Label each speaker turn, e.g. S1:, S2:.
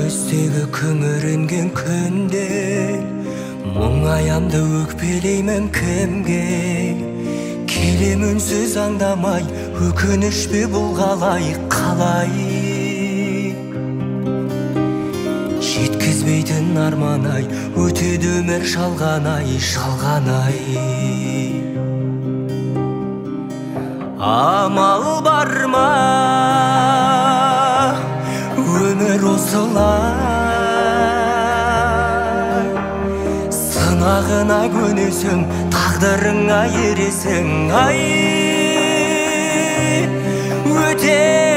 S1: Күздегі күңіренген күнде мұңаямды, өкпелеймін кімге? Келем үнсіз аңдамай, өкініш пе бұл, қалай, қалай? Жеткізбейтін арман ай, өтеді өмір жалған ай, жалған ай. Амал бар ма, өмір осылай, сынағына көнесің, тағдырыңа ересің, ай, өтеді.